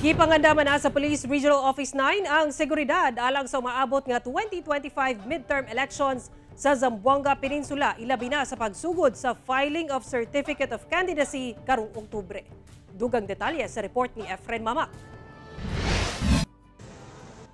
Gipangandaman na sa Police Regional Office 9 ang seguridad alang sa umaabot nga 2025 midterm elections sa Zamboanga Peninsula, ilabi na sa pagsugod sa filing of Certificate of Candidacy karong Oktubre. Dugang detalye sa report ni Efren Mamak.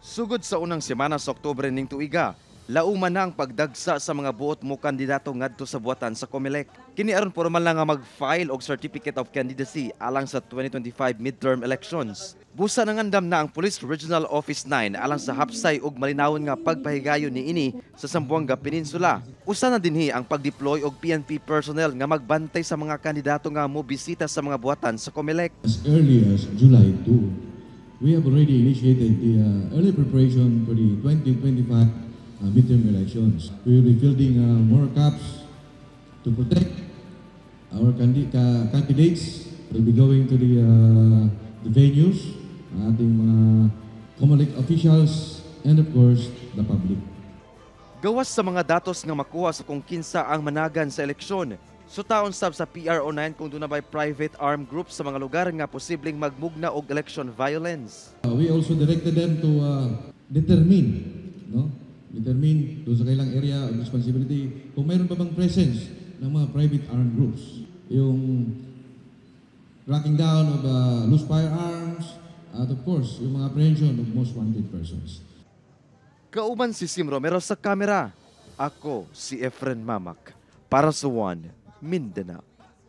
Sugod sa unang semana sa Oktubre ning tuiga, lauman na ang pagdagsa sa mga buot mo kandidato ngadto sa buwatan sa COMELEC. Kini aron pormal na nga mag-file og Certificate of Candidacy alang sa 2025 midterm elections. Busa nangandam na ang Police Regional Office 9 alang sa hapsay ug malinawon nga pagpahigayon niini sa Zamboanga Peninsula. Usa na dinhi ang pag-deploy og PNP personnel nga magbantay sa mga kandidato nga mobisita sa mga buwatan sa COMELEC. As early as July 2, we have already initiated the early preparation for the 2025 midterm elections. We will be fielding more cops to protect our candidates. We'll be going to the venues, ang ating mga COMELEC officials, and of course, the public. Gawas sa mga datos nga makuha sa kung kinsa ang managan sa eleksyon, sutaon sab sa PRO9 kung duna bay private armed groups sa mga lugar nga posibleng magmugna og election violence. We also directed them to determine, no? Determine doon sa kanilang area of responsibility kung mayroon pa bang presence ng mga private armed groups. Yung tracking down of loose firearms, at of course, yung mga apprehension of most wanted persons. Kauban si Sim Romero sa kamera. Ako si Efren Mamak para sa One Mindanao.